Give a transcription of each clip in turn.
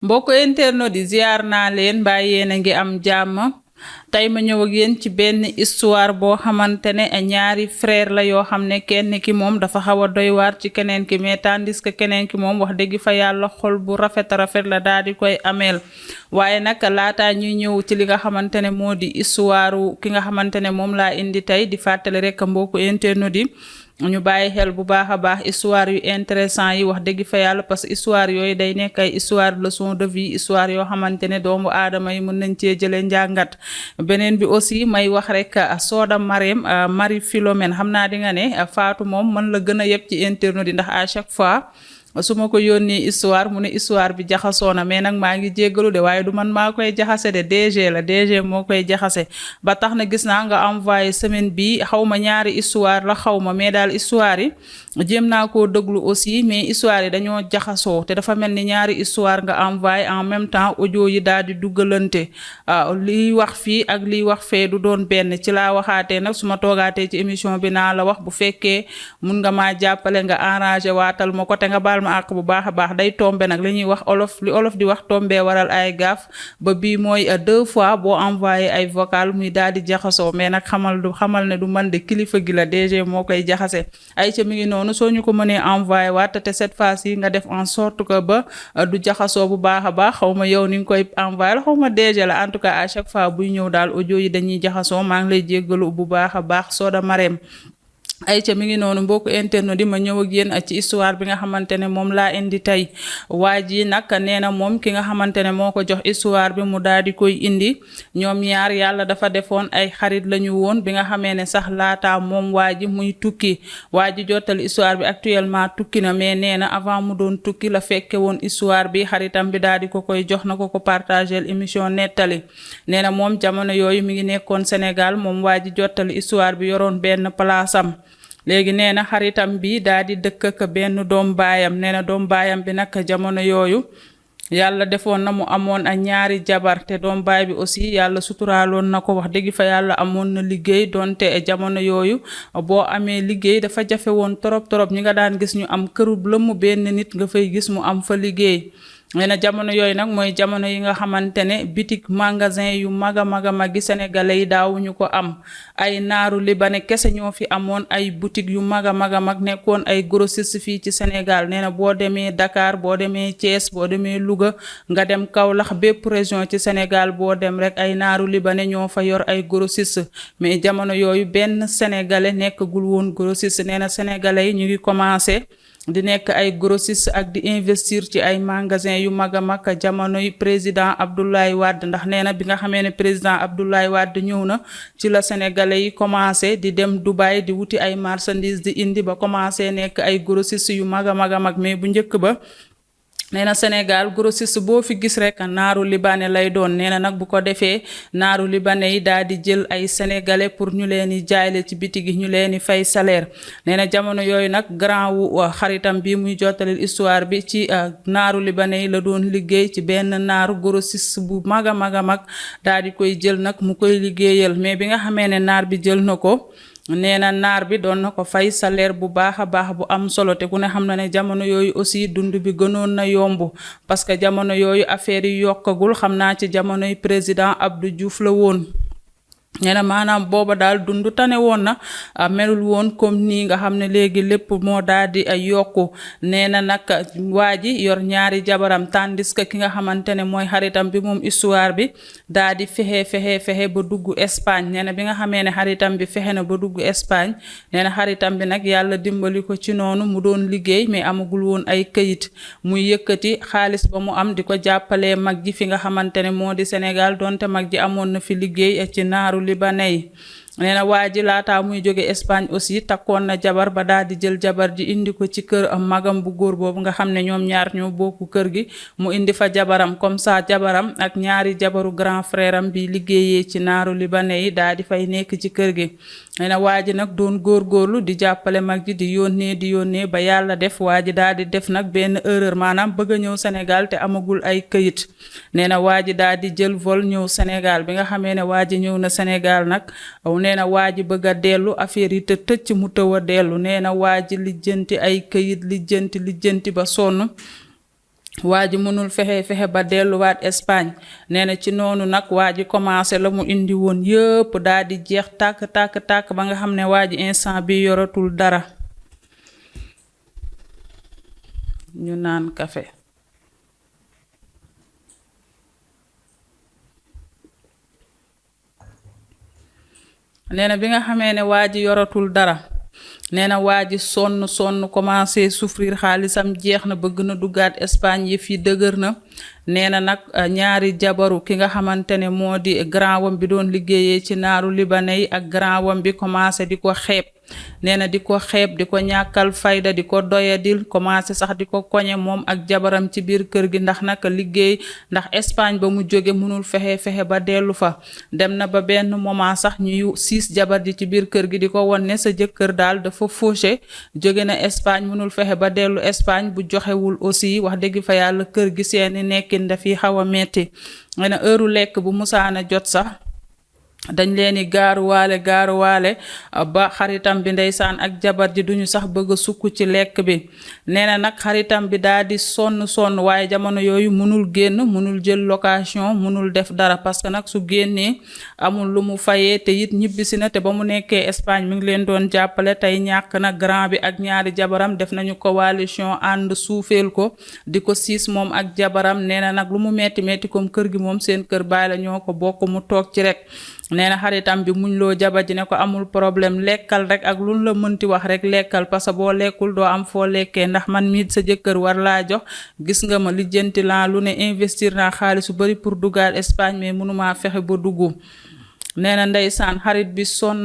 mbokk internet di ziar naa leen mbaa yéen a ngi am jàmm tey ma ñëw ak yéen ci benn histoire boo xamante ne ñaari frère la yoo xam ne kenn ki moom dafa xaw a doy waar ci keneen ki mais tandis que keneen ki moom wax dëgg fa yàlla xol bu rafet la daal di koy ameel waaye nag laataa ñuy ñëw ci li nga xamante ne moo di histoire ki nga xamante ne moom laa indi tey di fàttali rek mbokku internet yi ñu bàyyi xel bu baax a baax histoire yu intéressant yi wax dëgg fa yàlla parce que histoire yooyu day nekk ay histoire leçon de vie histoire yoo xamante ne doomu aadama yi mën nañ cee jëlee njàngat beneen bi aussi may wax rek Soda Marème Marie Philomène xam naa di nga ne Fatou moom mën la gën a yëpp ci internet yi ndax à chaque fois su ma ko yónnee histoire mu ne histoire bi jaxasoo na mais nag maa ngi jéggalu de waaye du man maa koy jaxase de DG moo koy jaxase ba tax na gis naa nga envoyé semaine bi xaw ma ñaari histoire la xaw ma mais daal histoire yi jéem naa koo déglu aussi mais histoire yi dañoo jaxasoo te dafa mel ni ñaari histoire nga envoyé en même temps audio yi daal di duggalante liy wax fii ak liy wax fee du doon benn ci laa waxaatee nag su ma toogaatee ci émission bi naa la wax bu fekkee mun nga maa jàppale nga arrangé waatal ma ko te nga baal ma àq bu baax a baax day tombe nag li ñuy wax olof di wax tombe waral ay gaaf ba bii mooy 2 fois boo envoyé ay vocal muy daal di jaxasoo mais nag xamal ne du man de kilifa gi la DG moo koy jaxase ay ca mi ngi noonu soo ñu ko mënee envoyé waat te cette fois-ci nga def en sorte que ba du jaxasoo bu baax a baax xaw ma yow ni nga koy envoyé la xaw ma DG la en tout cas à chaque fois buy ñëw daal audio yi dañuy jaxasoo maa ngi lay jéggalu bu baax a baax Soda Marème ayca mi ngi noonu mbokku internet di ma ñëw ak yéen ci histoire bi nga xamante ne moom laa indi tey waa ji nag nee na moom ki nga xamante ne moo ko jox histoire bi mu daal di koy indi ñoom ñaar yàlla dafa defoon ay xarit la ñu woon bi nga xamee ne sax laata moom waa ji muy tukki waa ji jottali histoire bi actuellement tukki na mais nee na avant mu doon tukki la fekke woon histoire bi xaritam bi daal di ko koy jox na ko partagel émission nettali nee na moom jamono yooyu mi ngi nekkoon Sénégal moom waa ji jottali histoire bi yoroon benn place am léegi nee na xaritam bi daal di dëkk ak benn doom baayam nee na doom baayam bi nag jamono yooyu yàlla defoon na mu amoon ak ñaari jabar te doom baay bi aussi yàlla suturaaloon na ko wax dëgg fa yàlla amoon na liggéey donte jamono yooyu boo amee liggéey dafa jafe woon torop ñi nga daan gis ñu am kërub lëmm benn nit nga fay gis mu am fa liggéey nee na jamono yooyu nag mooy jamono yi nga xamante ne bitik magasin yu mag a mag gi sénégalais yi daawuñu ko am ay naaru libanais kese ñoo fi amoon ay boutique yu mag a mag nekkoon ay grossiste fii ci Sénégal nee na boo demee Dakar boo demee Thiès boo demee Louga nga dem Kaolack bépp région ci Sénégal boo dem rek ay naaru libanais ñoo fa yor ay grossiste mais jamono yooyu benn sénégalais nekkagul woon grossiste nee na sénégalais yi ñu ngi commencé di nekk ay grossiste ak di investir ci ay magasin yu mag a mag jamonoy président Abdoulaye Wade ndax nee na bi nga xamee ne président Abdoulaye Wade ñëw na ci la sénégalais yi commencé di dem Dubaï di wuti ay marchandises di indi ba commencé nekk ay grossiste yu mag a mag mais bu njëkk ba nee na Sénégal grossiste boo fi gis rek naaru libanais lay doon nee na nag bu ko defee naaru libanais yi daal di jël ay sénégalais pour ñu leen di jaayle ci biti gi ñu leen di fay salaire nee na jamono yooyu nag grand wu xaritam bi muy jottalil histoire bi ci naaru libanais yi la doon liggéey ci benn naaru grossiste bu mag a mag daal di koy jël nag mu koy liggéeyal mais bi nga xamee ne naar bi jël na ko nee na naar bi doon na ko fay salaire bu baax a baax bu am solo te ku ne xam na ne jamono yooyu aussi dund bi gënoon na yomb parce que jamono yooyu affaire yi yokkagul xam naa ci jamonoy président Abdou Diouf la woon nee na maanaam booba daal dund tane woon na melul woon comme nii nga xam ne léegi lépp moo daal di yokku nee na nag waa ji yor ñaari jabaram tandis que ki nga xamante ne mooy xaritam bi moom histoire bi daal di fexe ba dugg Espagne nee na bi nga xamee ne xaritam bi fexe na ba dugg Espagne nee na xaritam bi nag yàlla dimbali ko ci noonu mu doon liggéey mais amagul woon ay këyit muy yëkkati xaalis ba mu am di ko jàppalee mag ji fi nga xamante ne moo di Sénégal donte mag ji amoon na fi liggéey ci naaru libanais yi nee na waa ji laataa muy jóge Espagne aussi takkoon na jabar ba daal di jël jabar ji indi ko ci kër am magam bu góor boobu nga xam ne ñoom ñaar ñoo bokku kër gi mu indi fa jabaram comme ça jabaram ak ñaari jabaru grand frère am bi liggéeyee ci naaru libanais yi daal di fay nekk ci kër gi nee na waa ji nag doon góorgóorlu di jàppale mag ji di yónnee ba yàlla def waa ji daal di def nag benn erreur maanaam bëgg a ñëw Sénégal te amagul ay këyit nee na waa ji daal di jël vol ñëw Sénégal bi nga xamee ne waa ji ñëw na Sénégal nag nee na waa ji bëgg a dellu affaire yi te tëcc mu tëw a dellu nee na waa ji lijjanti ay këyit lijjanti ba sonn waa ji mënul fexe ba delluwaat Espagne nee na ci noonu nag waa ji commencé la mu indi woon yëpp daal di jeex tàkk ba nga xam ne waa ji instant bi yoratul dara. ñu naan kafe. nee na bi nga xamee ne waa ji yoratul dara nee na waa ji sonn commencé souffrir, xaalisam jeex na, bëgg na duggaat Espagne, yëf yi dëgër na. nee na nag ñaari jabaru ki nga xamante ne moo di grand wam bi doon liggéeyee ci naaru libanais yi ak grand wam bi commencé di ko xeeb. nee na di ko xeeb, di ko ñàkkal fayda, di ko doyadil, commencé sax di ko koñe moom ak jabaram ci biir kër gi ndax naka liggéey, ndax Espagne ba mu jóge mënul fexe ba dellu fa. dem na ba benn moment sax ñuy siis jabar ji ci biir kër gi di ko won ne sa jëkkër daal dafa fauché, jóge na Espagne mënul fexe ba dellu Espagne, bu joxewul aussi wax dëgg fa yàlla kër gi seeni nekkin dafiy xaw a metti. nee na heure lekk bu musaana jot sax dañ leen di gaaruwaale ba xaritam bi ndeysaan ak jabar ji duñu sax bëgg a sukk ci lekk bi. nee na nag xaritam bi daal di sonn waaye jamono yooyu mënul génn, mënul jël location, mënul def dara parce que nag su génnee amul lu mu fayee te it ñibbisi na, te ba mu nekkee Espagne mi ngi leen doon jàppale. tey ñàkk na grand bi ak ñaari jabaram, def nañu coalition ànd suufeel ko di ko siis moom ak jabaram. nee na nag lu mu metti comme kër gi moom seen kër baay la ñoo ko bokk, mu toog ci rek. nee na xaritam bi muñ loo jabar ji ne ko amul problème, lekkal rek ak lu la mënti wax rek lekkal, parce que boo lekkul doo am foo lekkee, ndax man mii sa jëkkër war laa jox, gis nga ma lijjanti laa lu ne, investir naa xaalis su bari pour duggaat Espagne mais mënumaa fexe ba dugg. nee na ndeysaan xarit bi sonn.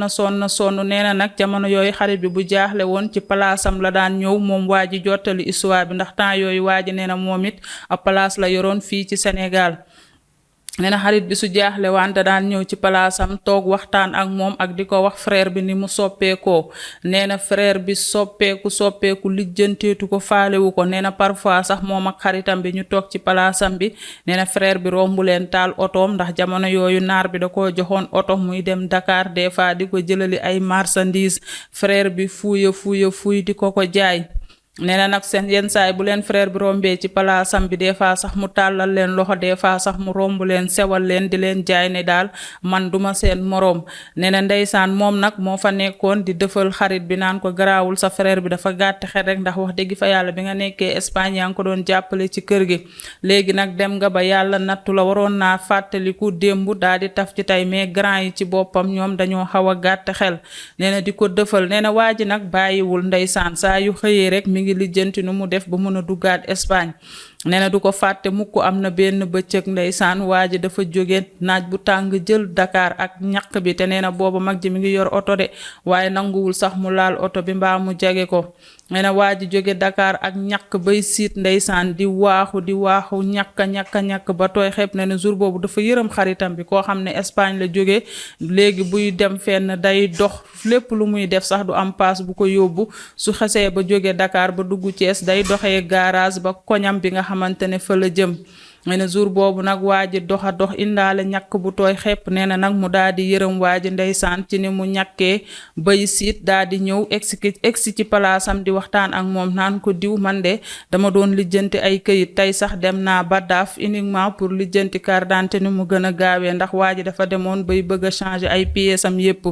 nee na nag jamono yooyu xarit bi bu jaaxle woon ci palaasam la daan ñëw moom waa ji jottali histoire bi, ndax temps yooyu waa ji nee na moom it a place la yoroon fii ci Sénégal. nee na xarit bi su jaaxle wante daan ñëw ci palaasam toog waxtaan ak moom ak di ko wax frère bi ni mu soppeekoo. nee na frère bi soppeeku lijjanteetu ko, faalewu ko. nee na parfois sax moom ak xaritam bi ñu toog ci palaasam bi, nee na frère bi rombu leen taal otoom, ndax jamono yooyu naar bi da ko joxoon oto muy dem Dakar des fois di ko jëlali ay marchandises. frère bi fuuy di ko jaay. nee na nag seen yenn saay bu leen frère bi rombee ci palaasam bi des fois sax mu tàllal leen loxo, des fois sax mu romb leen sewal leen di leen jaay ne daal man duma seen moroom. nee na ndeysaan moom nag moo fa nekkoon di dëfal xarit bi naan ko garaawul, sa frère bi dafa gàtt xel rek, ndax wax dëgg fa yàlla bi nga nekkee Espagne yaa ngi ko doon jàppale ci kër gi, léegi nag dem nga ba yàlla nattu la, waroon naa fàttaliku démb daal di taf ci tey, mais grand yi ci boppam ñoom dañoo xaw a gàtt xel. nee na di ko dëfal. nee na waa ji nag bàyyiwul ndeysaan, saa yu xëyee rek ngi lijjanti nu mu def ba mën a duggaat Espagne. nee na du ko fàtte mukk. am na benn bëccëg ndeysaan waa ji dafa jóge naaj bu tàng jël Dakar ak ñaq bi, te nee na booba mag ji mi ngi yor oto de, waaye nanguwul sax mu laal oto bi mbaa mu jage ko. nee na waa ji jóge Dakar ak ñaq bay siit ndeysaan di waaxu ñàkk ba tooy xeeb. nee na jour boobu dafa yërëm xaritam bi, koo xam ne Espagne la jóge, léegi buy dem fenn day dox, lépp lu muy def sax du am paas bu ko yóbbu. su xesee ba jóge Dakar ba dugg Thiès day doxee garage ba koñam bi nga xamante ne fa la jëm. nee na jour boobu nag waa ji dox indaale ñàkk bu tooy xepp. nee na nag mu daal di yërëm waa ji ndeysaan ci ni mu ñàkkee bay siit, daal di ñëw egsi ci palaasam di waxtaan ak moom naan ko diw, man de dama doon lijjanti ay këyit, tey sax dem naa ba daaf uniquement pour lijjanti carte d'identité ni mu gën a gaawee, ndax waa ji dafa demoon bay bëgg a changer ay pièces am yépp.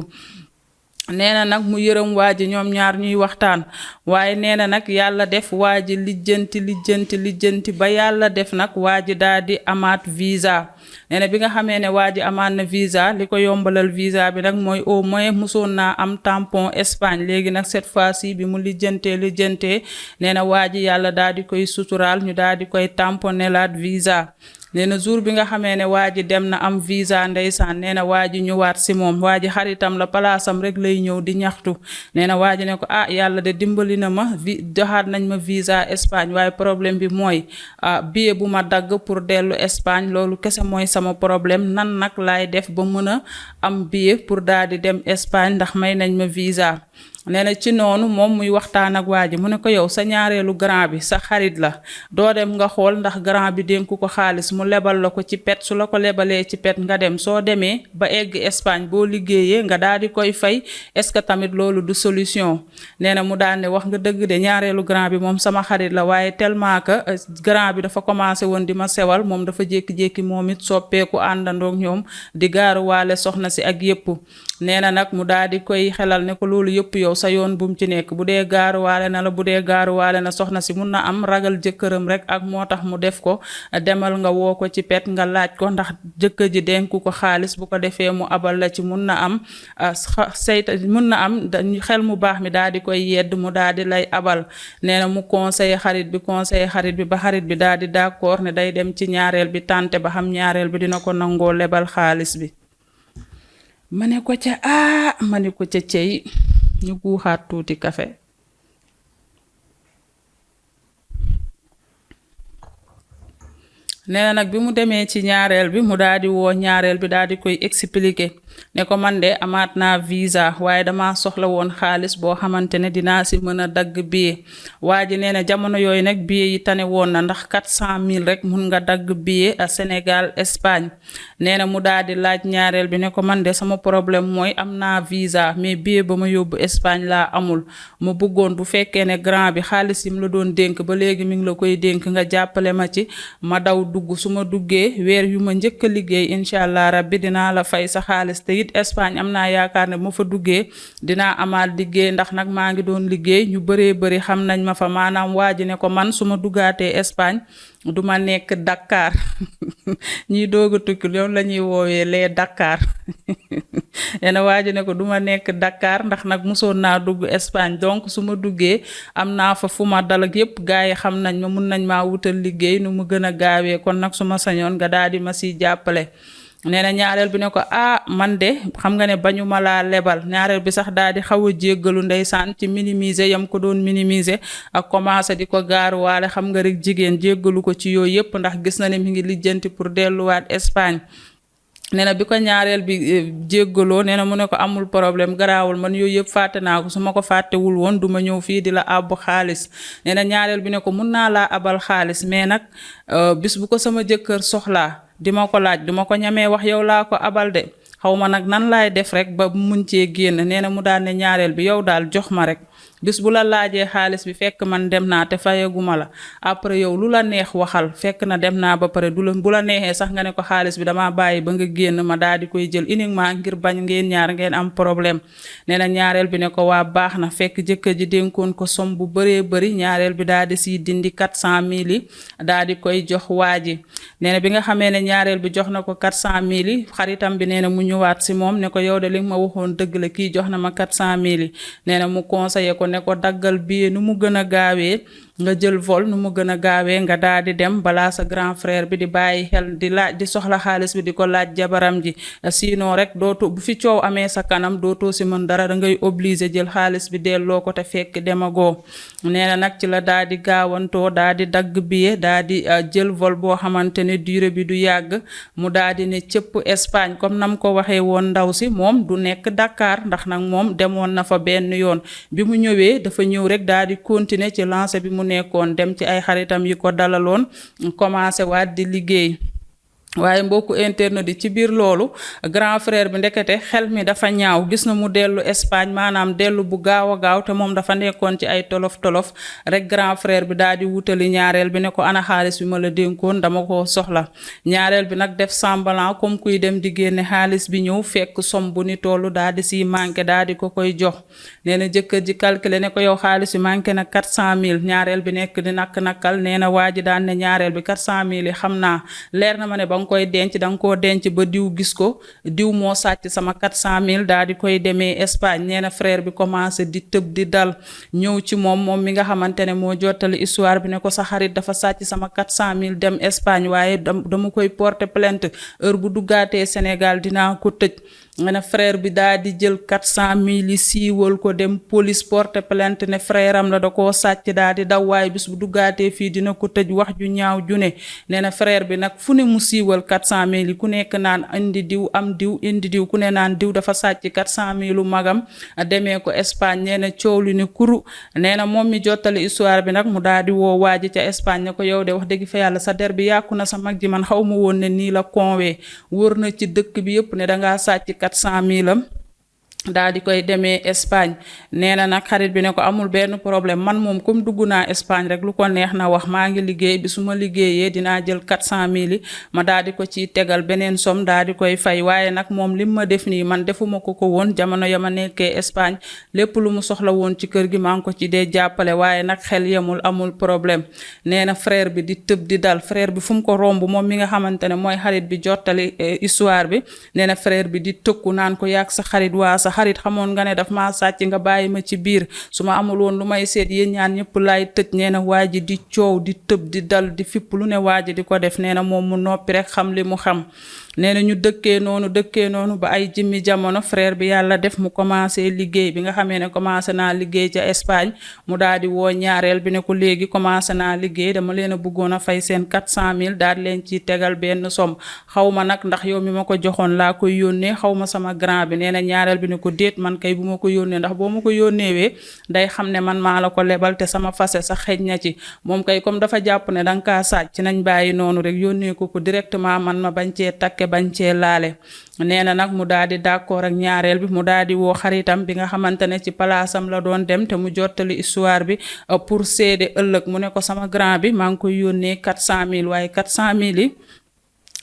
nee na nag mu yërëm waa ji, ñoom ñaar ñuy waxtaan, waaye nee na nag yàlla def waa ji lijjanti ba yàlla def nag waa ji daal di amaat visa. nee na bi nga xamee ne waa ji amaat na visa, li ko yombalal visa bi nag mooy au moins musoon naa am tampon Espagne, léegi nag cette fois-ci bi mu lijjantee nee na waa ji yàlla daal di koy suturaal, ñu daal di koy tamponelaat visa. nee na jour bi nga xamee ne waa ji dem na am visa ndeysaan, nee na waa ji ñëwaat si moom. waa ji xaritam la, palaasam rek lay ñëw di ñaxtu. nee na waa ji ne ko yàlla de dimbali na ma, joxaat nañ ma visa Espagne, waaye problème bi mooy billet bu ma dagg pour dellu Espagne, loolu kese mooy sama problème. nan nag laay def ba mën a am billet pour daal di dem Espagne, ndax may nañ ma visa. nee na ci noonu moom muy waxtaan ak waa ji mu ne ko yow sa ñaareelu grand bi sa xarit la doo dem nga xool ndax grand bi dénku ko xaalis mu lebal la ko ci pet su la ko lebalee ci pet nga dem soo demee ba egg Espagne boo liggéeyee nga daal di koy fay est-ce que tamit loolu du solution nee na mu daal ne wax nga dëgg de ñaareelu grand bi moom sama xarit la waaye tellement que grand bi dafa commencé woon di ma sewal moom dafa jékki-jékki moom it soppeeku àndandoog ñoom di gaaruwaale soxna si ak yépp nee na nag mu daal di koy xelal ne ko loolu yëpp yow sa yoon bu mu ci nekk bu dee gaaruwaale na la bu dee gaaruwaale na soxna si mun na am ragal jëkkëram rek ak moo tax mu def ko demal nga woo ko ci pet nga laaj ko ndax jëkkër ji denku ko xaalis bu ko defee mu abal la ci mun na am mun na am xel mu baax mi daal di koy yedd mu daal di lay abal nee na mu conseiller xarit bi ba xarit bi daal di d'accord ne day dem ci ñaareel bi tànte ba xam ñaareel bi dina ko nangoo lebal xaalis bi ma ne ko ca cey ñu guuxaat tuuti kafe nee na nag bi mu demee ci ñaareel bi mu daal di woo ñaareel bi daal di koy expliquer ne ko man de amaat naa visa waaye dama soxla woon xaalis boo xamante ne dinaa si mën a dagg billet waa ji nee na jamono yooyu nag billet yi tane woon na ndax 400 000 rek mun nga dagg billet à Sénégal Espagne nee na mu daal di laaj ñaareel bi ne ko man de sama problème mooy am naa visa mais billet ba ma yóbbu Espagne laa amul mu bëggoon bu fekkee ne grand bi xaalis yi mu la doon dénk ba léegi mi ngi la koy dénk nga jàppale ma ci ma daw dugg su ma duggee weer yu ma njëkk a liggéey incha allah rabbi dinaa la fay sa xaalis te it Espagne am naa yaakaar ne ma fa duggee dinaa amaat liggéey ndax nag maa ngi doon liggéey ñu bëree bëri xam nañ ma fa maanaam waa ji ne ko man su ma duggaatee Espagne du ma nekk Dakar ñiy doog a tukki loolu la ñuy woowee les Dakar yéen waa ji ne ko du ma nekk Dakar ndax nag mosoon naa dugg Espagne donc su ma duggee am naa fa fu ma dal ak yépp gars yi xam nañ ma mun nañ maa wutal liggéey nu mu gën a gaawee kon nag su ma sañoon nga daal di ma siy jàppale. nee na ñaareel bi ne ko man de xam nga ne bañu ma laa lebal ñaareel bi sax daal di xaw a jéggalu ndeysaan ci minimiser yam ko doon minimiser ak commencé di ko gaaruwaale xam nga rek jigéen jéggalu ko ci yooyu yëpp ndax gis na ne mi ngi lijjanti pour delluwaat Espagne. nee na bi ko ñaareel bi jéggaloo nee na mu ne ko amul problème garaawul man yooyu yëpp fàtte naa ko su ma ko fàttewul woon du ma ñëw fii di la àbb xaalis nee na ñaareel bi ne ko mun naa laa abal xaalis mais nag bis bu ko sama jëkkër soxlaa di ma ko laaj du ma ko ñamee wax yow laa ko abal de xaw ma nag nan laay def rek ba mun cee génn nee na mu daal ne ñaareel bi yow daal jox ma rek bis bu la laajee xaalis bi fekk man dem naa te fayaguma la après yow lu la neex waxal fekk na dem naa ba pare bu la neexee sax nga ne ko xaalis bi dama bàyyi ba nga génn ma daal di koy jël uniquement ngir bañ ngeen ñaar ngeen am problème nee na ñaareel bi ne ko waa baax na fekk jëkkër ji dénkoon ko som bu bëree bëri ñaareel bi daal di siy dindi 400 000 yi daal di koy jox waa ji nee na bi nga xamee ne ñaareel bi jox na ko 400 000 yi xaritam bi nee na mu ñëwaat si moom ne ko yow de li nga ma waxoon dëgg la kii jox na ma 400 000 yi nee na mu conseillé ko ne ko daggal billet nu mu gën a gaawee nga jël vol nu mu gën a gaawee nga daal di dem balaa sa grand frère bi di bàyyi xel di laaj di soxla xaalis bi di ko laaj jabaram ji sinon rek dootoo bu fi coow amee sa kanam dootoo si mën dara da ngay obligé jël xaalis bi delloo ko te fekk demagoo nee na nag ci la daal di gaawantoo daal di dagg billet daal di jël vol boo xamante ne durée bi du yàgg mu daal di ne cëpp Espagne comme nam ko waxee woon ndaw si moom du nekk Dakar ndax nag moom demoon na fa benn yoon bi mu ñëwee dafa ñëw rek daal di continuer ci lancé bi mu nekkoon dem ci ay xaritam yi ko dalaloon commencé waat di liggéey waaye mbokku internet yi ci biir loolu grand frère bi ndekete xel mi dafa ñaaw gis na mu dellu Espagne maanaam dellu bu gaaw a gaaw te moom dafa nekkoon ci ay tolof rek grand frère bi daal di wutali ñaareel bi ne ko ana xaalis bi ma la dénkoon dama ko soxla ñaareel bi nag def semblant comme kuy dem di génne xaalis bi ñëw fekk som bu ni tollu daal di siy manqué daal di ko koy jox nee na jëkkër ji calculé ne ko yow xaalis bi manqué na 400 000 ñaareel bi nekk di nakk-nakkal nee na waa ji daan ne ñaareel bi 400 000 yi xam naa leer na ma ne koy denc danga koo denc ba diw gis ko diw moo sàcc sama 400 000 daal di koy demee Espagne nee na frère bi commencé di tëb di dal ñëw ci moom mi nga xamante ne moo jottali histoire bi ne ko sa xarit dafa sàcc sama 400 000 dem Espagne waaye dama koy porter plainte heure bu duggaatee Sénégal dinaa ko tëj nga ne frère bi daal di jël 400 000 yi siiwal ko dem police porter plainte ne frère am la da koo sàcc daal di daw waaye bis bu duggaatee fii dina ko tëj wax ju ñaaw ju ne nee na frère bi nag fu ne mu siiwal dugal 400 000 yi ku nekk naan indi diw am diw indi diw ku ne naan diw dafa sàcc 400 000 magam demee ko Espagne. nee na coow li ne kuru nee na moom mi jottali histoire bi nag mu daal di woo waaji ca Espagne ne ko yow de wax dëgg fa yàlla sa der bi yàqu na sa mag ji man xaw ma woon ne nii la conwee wër na ci dëkk bi yëpp ne dangaa sàcc 400 000 am daal di koy demee Espagne nee na nag xarit bi ne ko amul benn problème man moom comme dugg naa Espagne rek lu ko neex na wax maa ngi liggéey bi su ma liggéeyee dinaa jël 400 000 yi ma daal di ko ciy tegal beneen somme daal di koy fay waaye nag moom lim ma def nii man defuma ko woon jamono ya ma nekkee Espagne lépp lu mu soxla woon ci kër gi maa ngi ko ci dee jàppale waaye nag xel yemul amul problème nee na frère bi di tëb di dal frère bi fu mu ko romb moom mi nga xamante ne mooy xarit bi jottali histoire bi nee na frère bi di tëkku naan ko yàgg sa xarit waa sa xarit xamoon nga ne daf maa sàcc nga bàyyi ma ci biir su ma amul woon lu may seet yéen ñaan ñëpp laay tëj nee na waa ji di coow di tëb di dal di fipp lu ne waa ji di ko def nee na moom mu noppi rek xam li mu xam nee na ñu dëkkee noonu ba ay jimmi jamono frère bi yàlla def mu commencé liggéey bi nga xamee ne commencé naa liggéey ca Espagne mu daal di woo ñaareel bi ne ko léegi commencé naa liggéey dama leen a bëggoon a fay seen 400 000 daal leen ci tegal benn somme xaw ma nag ndax yow mi ma ko joxoon laa koy yónnee xaw ma sama grand bi nee na ñaareel bi ne ko déet man kay bu ma ko yónnee ndax boo ma ko yónneewee day xam ne man maa la ko lebal te sama fase sax xëj na ci moom kay comme dafa jàpp ne danga kaa sàcc nañ bàyyi noonu rek yónnee ko directement man ma bañ cee takke bañ cee laale nee na nag mu daal di d'accord ak ñaareel bi mu daal di woo xaritam bi nga xamante ne ci palaasam la doon dem te mu jottali histoire bi pour seede ëllëg mu ne ko sama grand bi maa ngi koy yónnee 400 000 waaye 400 000 yi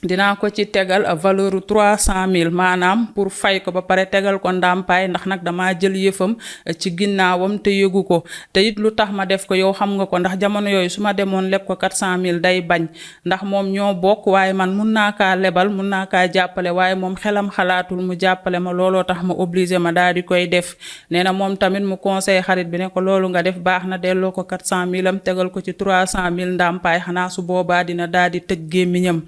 dinaa ko ci tegal valeur 300 000 maanaam pour fay ko ba pare tegal ko ndàmpaay ndax nag damaa jël yëfam ci ginnaawam te yëgu ko te it lu tax ma def ko yow xam nga ko ndax jamono yooyu su ma demoon leb ko 400 000 day bañ ndax moom ñoo bokk waaye man mun naa kaa lebal mun naa kaa jàppale waaye moom xelam xalaatul mu jàppale ma looloo tax ma obligé ma daal di koy def nee na moom tamit mu conseil xarit bi ne ko loolu nga def baax na delloo ko 400 000 am tegal ko ci 300 000 ndàmpaay xanaa su boobaa dina daal di tëj gémmiñam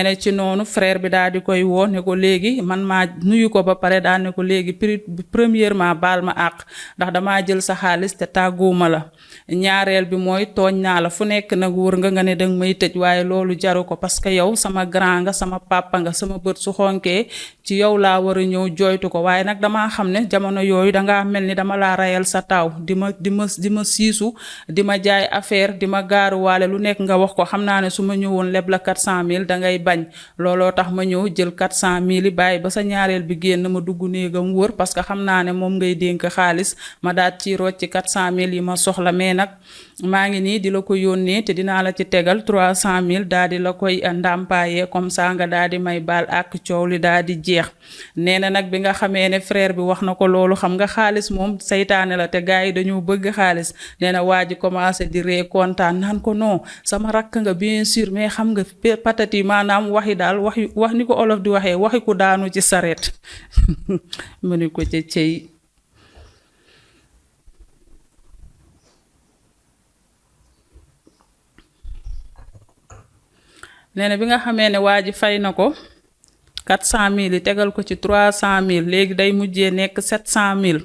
ci noonu frère bi daal di koy woo ne ko léegi man maa nuyu ko ba pare daal ne ko léegi premièrement baal ma àq ndax damaa jël sa xaalis te tàgguuma la ñaareel bi mooy tooñ naa la fu nekk nag wër nga ne danga may tëj waaye loolu jaru ko parce que yow sama grand nga sama papa nga sama bët su xonkee ci yow laa war a ñëw jooytu ko waaye nag damaa xam ne jamono yooyu dangaa mel ni dama laa rayal sa taaw di ma siisu di ma jaay affaire di ma gaaruwaale lu nekk nga wax ko xam naa ne su ma ñëwoon leb la 400 000 dangay bañ looloo tax ma ñëw jël 400 000 yi bàyyi ba sa ñaareel bi génn ma dugg néegam wër parce que xam naa ne moom ngay dénk xaalis ma daal ci rocc ci 400 000 yi ma soxla mais nag maa ngi nii di la ko yónnee te dinaa la ci tegal 300 000 daal di la koy ndàmpaayee comme ça nga daal di may baal ak coow li daal di jeex nee na nag bi nga xamee ne frère bi wax na ko loolu xam nga xaalis moom saytaane la te gars yi dañoo bëgg xaalis nee na waa ji commencé di ree kontaan naan ko non sama rakk nga bien sûr mais xam nga patati maanaam waxi daal wax ni ko olof di waxee waxi ku daanu ci sareet mu ni ko ca cey nee na bi nga xamee ne waa ji fay na ko 400 000 yi tegal ko ci 300 000 léegi day mujjee nekk 700 000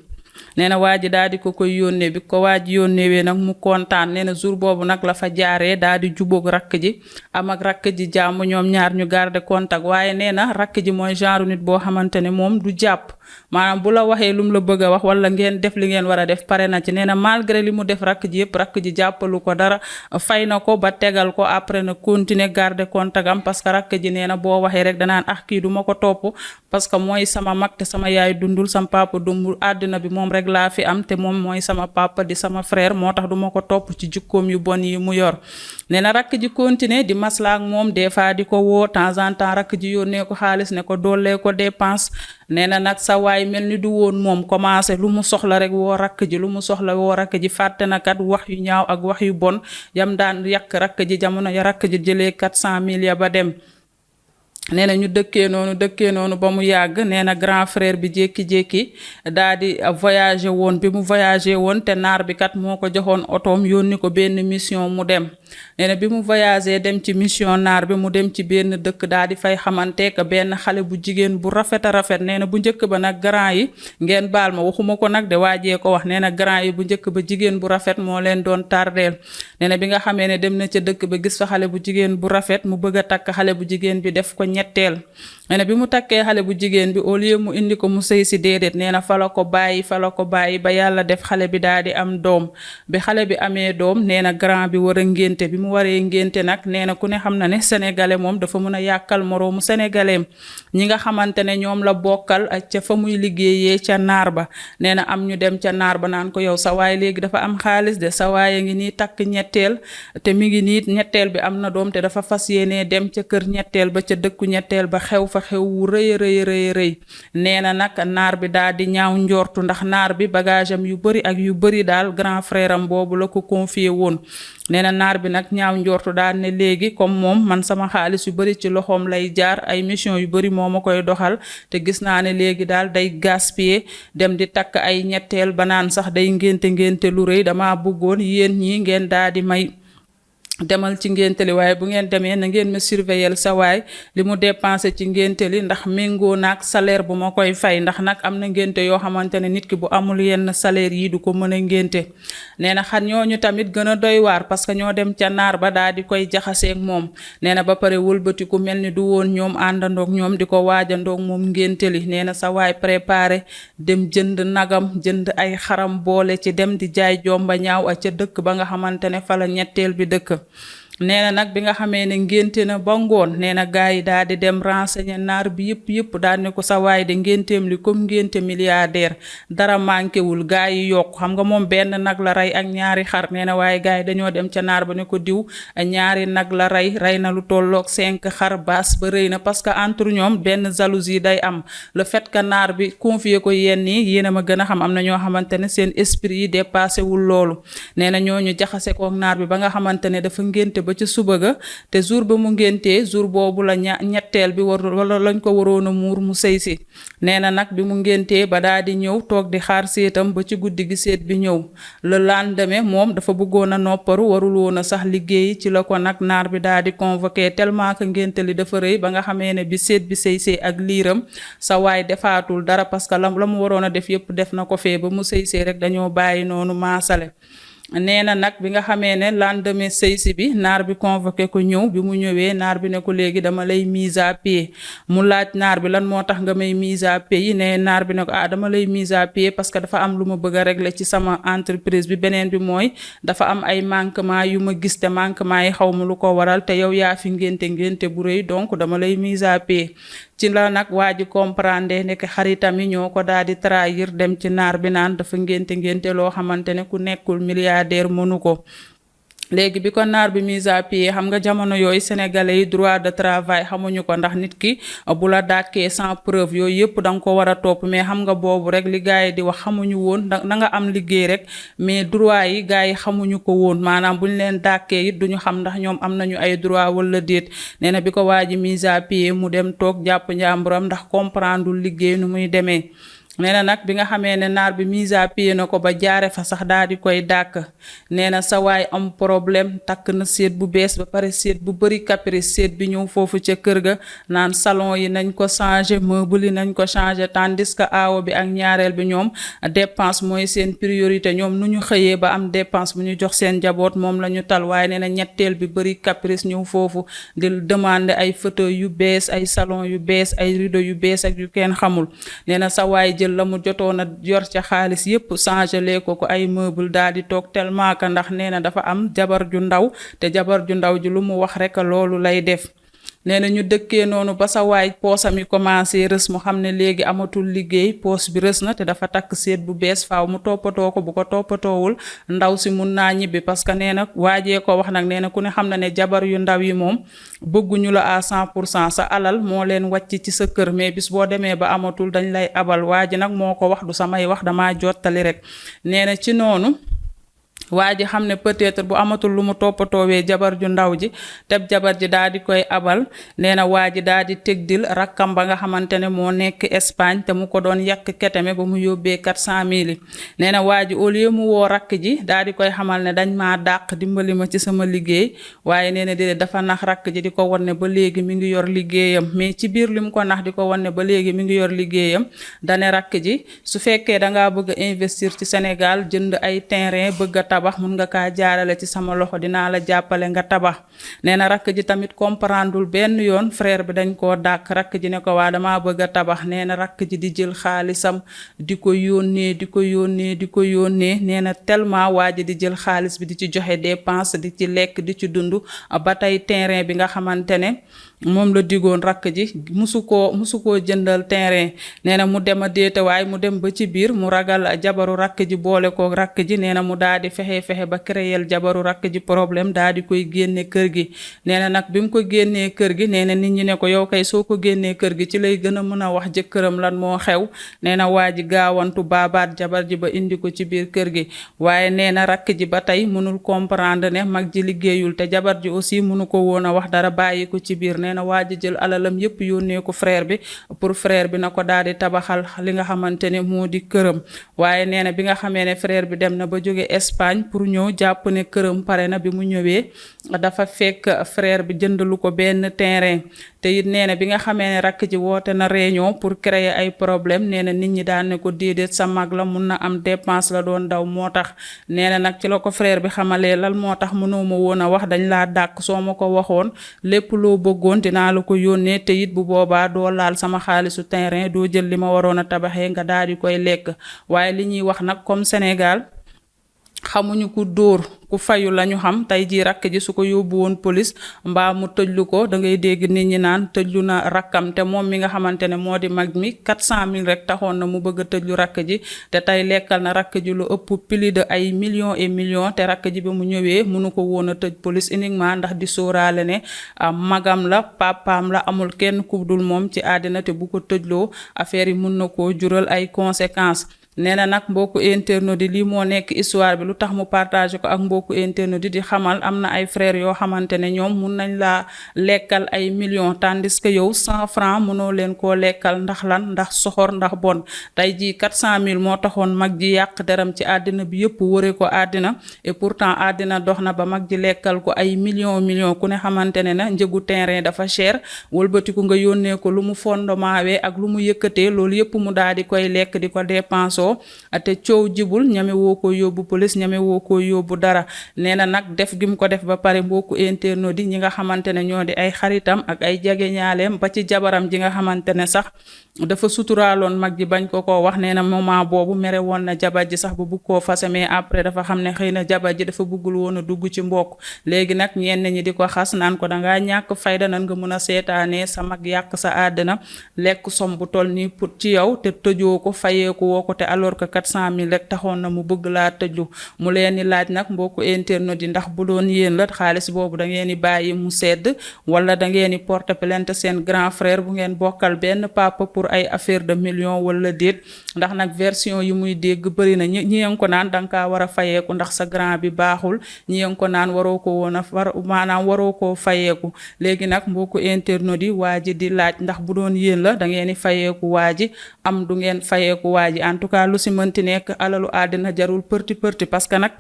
nee na waa ji daal di ko koy yónnee bi ko waa ji yónneewee nag mu kontaan nee na jour boobu nag la fa jaaree daal di jubóog rakk ji am ak rakk ji jàmm ñoom ñaar ñu garder contact waaye nee na rakk ji mooy genre nit boo xamante ne moom du jàpp maanaam bu la waxee lu mu la bëgg a wax wala ngeen def li ngeen war a def pare na ci nee na malgré li mu def rakk ji yëpp rakk ji jàppalu ko dara fay na ko ba tegal ko après na continuer garder contact am parce que rakk ji nee na boo waxee rek danaan kii du ma ko topp parce que mooy sama mag te sama yaay dundul sama papa dundul àddina bi moom rek laa fi am te moom mooy sama papa di sama frère moo tax du ma ko topp ci jukkoom yu bon yi mu yor nee na rakk ji continuer di maslaa ak moom des fois di ko woo temps en temps rakk ji yónnee ko xaalis ne ko doolee ko dépense nee na nag sa waay mel ni du woon moom commencé lu mu soxla rek woo rakk ji lu mu soxla woo rakk ji fàtte na kat wax yu ñaaw ak wax yu bon yam daan yàq rakk ji jamono ya rakk ji jëlee 400 000 ya ba dem nee na ñu dëkkee noonu ba mu yàgg nee na grand frère bi jékki-jékki daa di voyagé woon bi mu voyagé woon te naar bi kat moo ko joxoon otoom yónni ko benn mission mu dem nee na bi mu voyagé dem ci mission naar bi mu dem ci benn dëkk daal di fay xamanteek benn xale bu jigéen bu rafet a rafet nee na bu njëkk ba nag grand yi ngeen baal ma waxuma ko nag de waajee ko wax nee na grand yi bu njëkk ba jigéen bu rafet moo leen doon tardeel nee na bi nga xamee ne dem na ca dëkk ba gis fa xale bu jigéen bu rafet mu bëgg a takk xale bu jigéen bi def ko ñetteel nee na bi mu takkee xale bu jigéen bi au lieu mu indi ko mu sëy si déedéet nee na fa la ko bàyyi ba yàlla def xale bi daal di am doom bi xale bi amee doom nee na grand bi war a ngénte bi mu waree ngénte nag nee na ku ne xam na ne sénégalais moom dafa mën a yàkkal moroomu sénégalais ñi nga xamante ne ñoom la bokkal ak ca fa muy liggéeyee ca naar ba nee na am ñu dem ca naar ba naan ko yow sa waay léegi dafa am xaalis de sa waay a ngi nii takk ñetteel te mi ngi nii ñetteel bi am na doom te dafa fas yéenee dem ca kër ñetteel ba ca dëkku ñetteel ba xew fa xew wu rëy nee na nag naar bi daal di ñaaw njortu ndax naar bi bagage am yu bëri ak yu bëri daal grand frère am boobu la ko confié woon nee na naar bi nag ñaaw njortu daal ne léegi comme moom man sama xaalis yu bëri ci loxoom lay jaar ay mission yu bëri moo ma koy doxal te gis naa ne léegi daal day gaspiller dem di takk ay ñetteel ba naan sax day ngénte lu rëy dama bëggoon yéen ñi ngeen daal di may demal ci ngénte li waaye bu ngeen demee na ngeen ma surveiller sa waay li mu dépensé ci ngénte li ndax méngoo naag salaire bu ma koy fay ndax nag am na ngénte yoo xamante ne nit ki bu amul yenn salaire yi du ko mën a ngénte nee na xar ñooñu tamit gën a doy waar parce que ñoo dem ca naar ba daal di koy jaxaseeg moom nee na ba pare wëlbatiku mel ni du woon ñoom àndandoog ñoom di ko waajandoog moom ngénte li nee na sa waay préparé dem jënd nagam jënd ay xaram boole ci dem di jaay jomba ñaaw a ca dëkk ba nga xamante ne fa la ñetteel bi dëkk nee na nag bi nga xamee ne ngénte na ba ngoon nee na gars yi daal di dem renseigner naar bi yëpp daal ne ko sa waay de ngénteem li comme ngénte milliardaire dara manqué wul gars yi yokk xam nga moom benn nag la rey ak ñaari xar nee na waaye gars yi dañoo dem ca naar ba ne ko diw ñaari nag la rey na lu tolloog 5 xar baas ba rëy na parce que entre ñoom benn jalousie day am le fait que naar bi confier ko yenn yi yéen a ma gën a xam am na ñoo xamante ne seen esprit yi dépassé wul loolu nee na ñooñu jaxase kook naar bi ba nga xamante ne dafa ngénte ba ci suba ga te jour ba mu ngéntee jour boobu la ñetteel bi wala lañ ko waroon a muur mu sëy si nee na nag bi mu ngéntee ba daal di ñëw toog di xaar seetam ba ci guddi gi seet bi ñëw le lendemain moom dafa bëggoon a nopparu warul woon a sax liggéey ci la ko nag naar bi daal di convoqué tellement que ngénte li dafa rëy ba nga xamee ne bi seet bi sëy ak liiram sa waay defaatul dara parce que la mu waroon a def yëpp def na ko fee ba mu sëy rek dañoo bàyyi noonu maasale nee na nag bi nga xamee ne lendemain sëysi bi naar bi convoqué ko ñëw bi mu ñëwee naar bi ne ko léegi dama lay mise à pied mu laaj naar bi lan moo tax nga may mise à pied yi ne naar bi ne ko dama lay mise à pied parce que dafa am lu ma bëgg a régler ci sama entreprise bi beneen bi mooy dafa am ay manquement yu ma gis te manquement yi xaw ma lu ko waral te yow yaa fi ngénte bu rëy donc dama lay mise à pied ci la nag waa ji comprendre nekk xaritam yi ñoo ko daal di trahir dem ci naar bi naan dafa ngénte loo xamante ne ku nekkul milliardaire mënu ko léegi bi ko naar bi mise à pied xam nga jamono yooyu sénégalais yi droit de travail xamuñu ko ndax nit ki bu la dàkkee sans preuve yooyu yëpp da nga ko war a topp mais xam nga boobu rek li gars yi di wax xamuñu woon da nga am liggéey rek mais droit yi gars yi xamuñu ko woon maanaam buñ leen dàkkee it duñu xam ndax ñoom am nañu ay droit wala déet nee na bi ko waa ji mise à pied mu dem toog jàpp njàmburam ndax comprendre liggéey nu muy demee nee na nag bi nga xamee ne naar bi mise à pied na ko ba jaare fa sax daal di koy dàkk nee na sa waay am problème takk na seet bu bees ba pare seet bu bëri caprice seet bi ñëw foofu ca kër ga naan salon yi nañ ko changer meuble yi nañ ko changer tandis que aawo bi ak ñaareel bi ñoom dépense mooy seen priorité ñoom nu ñu xëyee ba am dépense bu ñu jox seen njaboot moom la ñu tal waaye nee na ñetteel bi bëri caprice ñëw foofu di demander ay fauteuil yu bees ay salon yu bees ay rideau yu bees ak yu kenn xamul nee na sa waay jël la mu jotoon a yor ca xaalis yépp changé lee ko ay meuble daal di toog tellement que ndax nee na dafa am jabar ju ndaw te jabar ju ndaw ji lu mu wax rek loolu lay def nee na ñu dëkkee noonu ba sa waay poosam yi commencé rës mu xam ne léegi amatul liggéey poos bi rës na te dafa takk seet bu bees faaw mu toppatoo ko bu ko toppatoowul ndaw si mun naa ñibbi parce que nee na waajee ko wax nag nee na ku ne xam na ne jabar yu ndaw yi moom bëgguñu la à 100% sa alal moo leen wàcc ci sa kër mais bis boo demee ba amatul dañ lay abal waa ji nag moo ko wax du samay wax dama jottali rek nee na ci noonu waa ji xam ne peut-être bu amatul lu mu toppatoowee jabar ju ndaw ji teb jabar ji daal di koy abal nee na waa ji daal di tegdil rakkam ba nga xamante ne moo nekk Espagne te mu ko doon yàq keteme ba mu yóbbee 400 000 yi nee na waa ji au lieu mu woo rakk ji daal di koy xamal ne dañ maa dàq dimbali ma ci sama liggéey waaye nee na déedéet dafa nax rakk ji di ko wan ne ba léegi mi ngi yor liggéeyam mais ci biir li mu ko nax di ko wan ne ba léegi mi ngi yor liggéeyam dane rakk ji su fekkee dangaa bëgg a investir ci Sénégal jënd ay terrain bëgg a tabax mun nga kaa jaarale ci sama loxo dinaa la jàppale nga tabax nee na rakk ji tamit comprendreul benn yoon frère bi dañ koo dàq rakk ji ne ko waa damaa bëgg a tabax nee na rakk ji di jël xaalisam di ko yónnee nee na tellement waa ji di jël xaalis bi di ci joxe dépense di ci lekk di ci dund ba tey terrain bi nga xamante ne moom la digoon rakk ji musu koo jëndal terrain nee na mu dem a déete waaye mu dem ba ci biir mu ragal jabaru rakk ji boole ko rakk ji nee na mu daal di fexe ba créer jabaru rakk ji problème daal di koy génne kër gi nee na nag bi mu ko génnee kër gi nee na nit ñi ne ko yow kay soo ko génnee kër gi ci lay gën a mën a wax jëkkëram lan moo xew nee na waa ji gaawantu baabaat jabar ji ba indi ko ci biir kër gi waaye nee na rakk ji ba tey mënul comprendre ne mag ji liggéeyul te jabar ji aussi mënu ko woon a wax dara bàyyi ko ci biir nee na waa ji jël alalam yépp yónnee ko frère bi pour frère bi na ko daal di tabaxal li nga xamante ne moo di këram waaye nee na bi nga xamee ne frère bi dem na ba jóge Espagne pour ñëw jàpp ne këram pare na bi mu ñëwee dafa fekk frère bi jëndalu ko benn terrain te it nee na bi nga xamee ne rakk ji woote na réunion pour créer ay problème nee na nit ñi daan ne ko déedéet sa mag la mun na am dépense la doon daw moo tax nee na nag ci la ko frère bi xamalee lal moo tax mënoo ma woon a wax dañ laa dàq soo ma ko waxoon lépp loo bëggoon dinaa la ko yónnee te it bu boobaa doo laal sama xaalisu terrain doo jël li ma waroon a tabaxee nga daal di koy lekk waaye li ñuy wax nag comme Sénégal xamuñu ku dóor ku fayu lañu xam tey jii rakk ji su ko yóbbu woon police mbaa mu tëjlu ko da ngay dégg nit ñi naan tëjlu na rakkam te moom mi nga xamante ne moo di mag mi 400 000 rek taxoon na mu bëgg a tëjlu rakk ji te tey lekkal na rakk ji lu ëpp plus de ay millions et millions te rakk ji ba mu ñëwee mënu ko woon a tëj police uniquement ndax di sóoraale ne magam la papaam la amul kenn ku dul moom ci àddina te bu ko tëjloo affaire yi mun na koo jural ay conséquences. nee na nag mbokku internet di lii moo nekk histoire bi lu tax mu partagé ko ak mbokku internet di xamal am na ay frères yoo xamante ne ñoom mun nañ laa lekkal ay millions tandis que yow 100 francs mënoo leen koo lekkal ndax lan ndax soxor ndax bon tey jii 400 000 moo taxoon mag ji yàq deram ci àddina bi yëpp wëre ko àddina et pourtant àddina dox na ba mag ji lekkal ko ay millions ku ne xamante ne na njëgu terrain dafa cher wëlbatiku nga yónnee ko lu mu fondement wee ak lu mu yëkkatee loolu yëpp mu daal di koy lekk di ko dépense te coow jibul ñame woo ko yóbbu police ñame woo ko yóbbu dara nee na nag def gi mu ko def ba pare mbokku internet di ñi nga xamante ne ñoo di ay xaritam ak ay jegeñaaleem ba ci jabaram ji nga xamante ne sax dafa suturaaloon mag ji bañ ko wax nee na moment boobu mere woon na jabar ji sax bu bugg koo fase mais après dafa xam ne xëy na jabar ji dafa buggul woon a dugg ci mbokk léegi nag ñenn ñi di ko xas naan ko dangaa ñàkk fayda nan nga mën a seetaanee sa mag yàq sa àddina lekk som bu toll nii pour ci yow te tëjoo ko fayeeku woo ko te alors que 400 000 rek taxoon na mu bëgg laa tëju mu leen di laaj nag mbokku internet yi ndax bu doon yéen la xaalis boobu da ngeen di bàyyi mu sedd wala da ngeen di porter plainte seen grand frère bu ngeen bokkal benn papa pour ay affaire de millions wala déet ndax nag version yi muy dégg bëri na ñi ngi ko naan danga kaa war a fayeeku ndax sa grand bi baaxul ñi ngi ko naan waroo ko woon a maanaam waroo koo fayeeku léegi nag mbokku internet yi waa ji di laaj ndax bu doon yéen la da ngeen di fayeeku waa ji am du ngeen fayeeku waa ji en tout cas lu si mënti nekk alalu àddina jarul përti parce que nag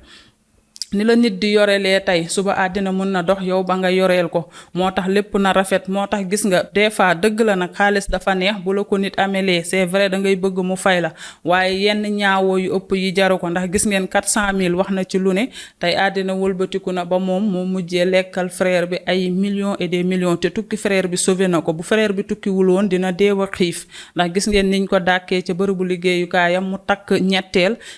ni la nit di yorelee tey suba àddina mën na dox yow ba nga yoreel ko moo tax lépp na rafet moo tax gis nga des fois dëgg la nag xaalis dafa neex bu la ko nit amelee c'est vrai da ngay bëgg mu fay la waaye yenn ñaawoo yu ëpp yi jaru ko ndax gis ngeen 400 000 wax na ci lu ne tey àddina wëlbatiku na ba moom moo mujjee lekkal frère bi ay millions et des millions te tukki frère bi sauvé na ko bu frère bi tukkiwul woon dina deew a xiif ndax gis ngeen niñ ko dàkkee ca bërëbu liggéeyukaayam mu takk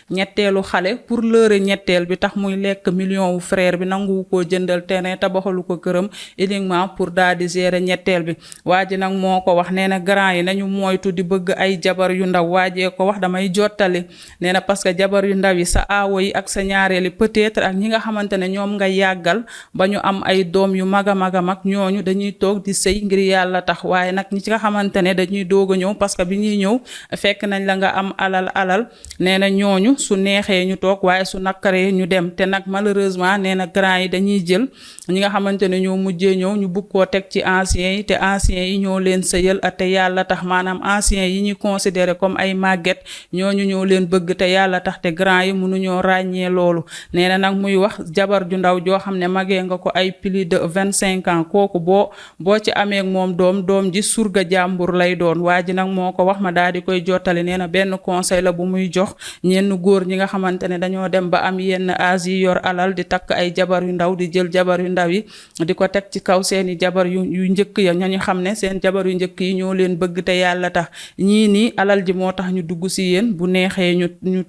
ñetteelu xale pour l'heure ñetteel bi tax muy lekk lekk million wu frère bi nanguwu koo jëndal terrain tabaxalu ko këram uniquement pour daal di gérer ñetteel bi. waa ji nag moo ko wax nee na grand yi nañu moytu di bëgg ay jabar yu ndaw waajee ko wax damay jottali nee na parce que jabar yu ndaw yi sa aawo yi ak sa ñaareeli peut-être ak ñi nga xamante ne ñoom nga yàggal ba ñu am ay doom yu mag a mag a mag ñooñu dañuy toog di sëy ngir yàlla tax waaye nag ñi ci nga xamante ne dañuy doog a ñëw parce que bi ñuy ñëw fekk nañ la nga am alal nee na ñooñu su neexee ñu toog waaye su nakkaree ñu dem te nag malheureusement nee na grand yi dañuy jël ñi nga xamante ne ñoo mujjee ñëw ñu bugg koo teg ci anciens yi te anciens yi ñoo leen sëyal te yàlla tax maanaam anciens yi ñuy considéré comme ay màgget ñooñu ñoo leen bëgg te yàlla tax te grand yi mënuñoo ràññee loolu nee na nag muy wax jabar ju ndaw joo xam ne magee nga ko ay plus de 25 ans kooku boo ci amee ak moom doom ji surga jàmbur lay doon waa ji nag moo ko wax ma daal di koy jottali nee na benn conseil la bu muy jox ñenn góor ñi nga xamante ne dañoo dem ba am yenn âge yi yor alal di takk ay jabar yu ndaw di jël jabar yu ndaw yi di ko teg ci kaw seeni jabar yu njëkk ya ñañu xam ne seen jabar yu njëkk yi ñoo leen bëgg te yàlla tax ñii nii alal ji moo tax ñu dugg si yéen bu neexee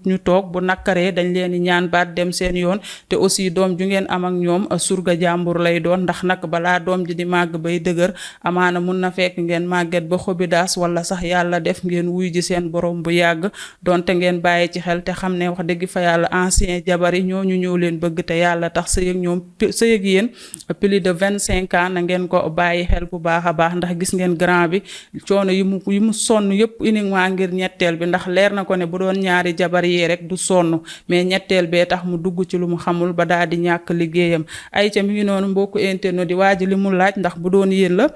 ñu toog bu nakkaree dañ leen di ñaan baat dem seen yoon te aussi doom ju ngeen am ak ñoom surga jàmbur lay doon ndax nag balaa doom ji di màgg bay dëgër amaana mun na fekk ngeen màgget ba xobi daas wala sax yàlla def ngeen wuy ji seen borom bu yàgg donte ngeen bàyyi ci xel te xam ne wax dëgg fa yàlla ancien jabar yi ñooñu ñëw leen bëgg te yàlla tax sëy ak ñoom sëy ak yéen plus de 25 ans na ngeen ko bàyyi xel bu baax a baax ndax gis ngeen grand bi coono yi mu sonn yëpp uniquement ngir ñetteel bi ndax leer na ko ne bu doon ñaari jabar yi rek du sonn mais ñetteel bee tax mu dugg ci lu mu xamul ba daal di ñàkk liggéeyam ay ca mi ngi noonu mbokku internet di waaji li mu laaj ndax bu doon yéen la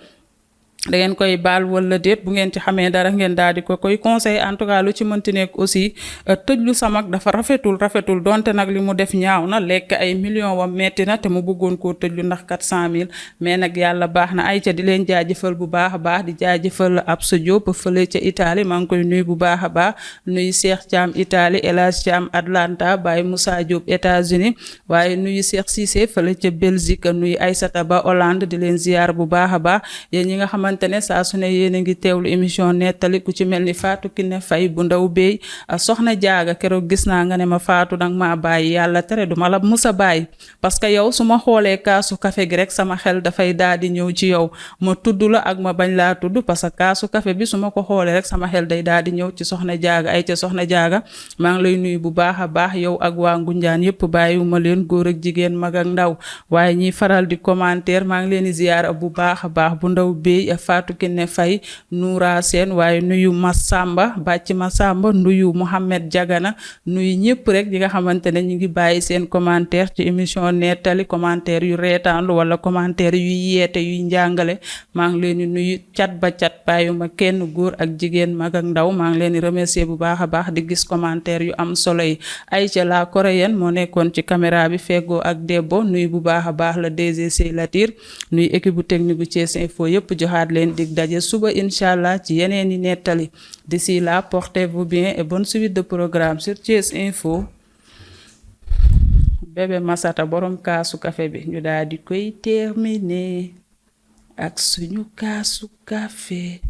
da ngeen koy baal wala déet bu ngeen ci xamee dara ngeen daal di ko koy conseil en tout cas lu ci mënti nekk aussi tëj lu sa mag dafa rafetul donte nag li mu def ñaaw na lekk ay millions wam metti na te mu bëggoon koo tëj lu ndax 400 000 mais nag yàlla baax na ay ca di leen jaajëfal bu baax a baax di jaajëfal Absa Diop fële ca Italie maa ngi koy nuyu bu baax a baax nuyu Cheikh Thiam Italie El Hadj Thiam Atlanta Baye Moussa Diop États-Unis waaye nuyu Cheikh Cissé fële ca Belgique nuyu Aïssata Ba Hollande di leen ziar bu baax a baax yéen ñi nga xamantene saa su ne yéen a ngi teewlu émission nettali ku ci mel ni Fatou Kiné Faye bu ndaw beey soxna jaaga keroog gis naa nga ne ma Fatou nag maa bàyyi yàlla tere du ma la musa bàyyi parce que yow su ma xoolee kaasu café gi rek sama xel dafay daal di ñëw ci yow ma tudd la ak ma bañ laa tudd parce que kaasu café bi su ma ko xoolee rek sama xel day daal di ñëw ci soxna jaaga ay ca soxna jaaga maa ngi lay nuyu bu baax a baax yow ak waa Ngunjaan yépp bàyyiwuma leen góor ak jigéen mag ak ndaw waaye ñiy faral di commentaire maa ngi leen di ziyaara bu baax a baax bu ndaw beey Fatou Kiné Faye Noura Sène waaye nuyu Massamba bàcc Massamba nuyu Mohamed Diagana nuyu ñëpp rek ñi nga xamante ne ñu ngi bàyyi seen commentaire ci émission nettali commentaire yu reetaanlu wala commentaire yu yeete yu njàngale maa ngi leen di nuyu cat ba cat bàyyuma kenn góor ak jigéen mag ak ndaw maa ngi leen di remercier bu baax a baax di gis commentaire yu am solo yi Aïcha la coréenne moo nekkoon ci caméra bi feggoo ak Debbo nuyu bu baax a baax la DGC Latir nuyu équipe bu technique bu Thiès Info yëpp joxaat leen dig daje suba inshallah ci yeneen i nettali d'ici là portez-vous bien et bonne suite de programme sur Thiès Info. Bébé Massata borom kaasu café bi ñu daal di koy terminer ak suñu kaasu café.